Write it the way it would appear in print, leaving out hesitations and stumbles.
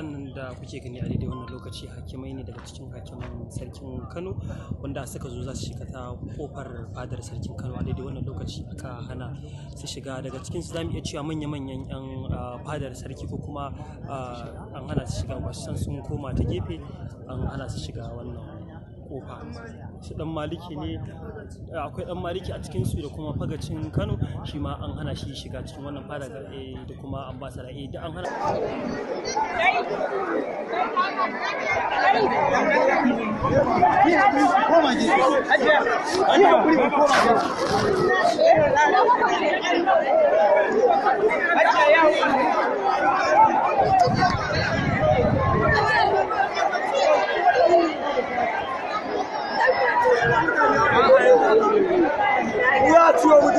Waɗannan da kuke gani a daidai wannan lokaci hakimai ne daga cikin hakiman Sarkin Kano wanda suka zo za su shiga ta ƙofar fadar Sarkin Kano. A daidai wannan lokaci aka hana su shiga. Daga cikinsu za mu iya cewa manya-manyan 'yan fadar sarki ko kuma an hana su shiga, wasu sun koma ta gefe, an hana su shiga wannan kofa. Su Dan Maliki ne, akwai Dan Maliki a cikinsu da kuma Fagacin Kano, shi ma an hana shi shiga cikin wannan fada, da kuma ambasada, da an hana. Ya ciwo.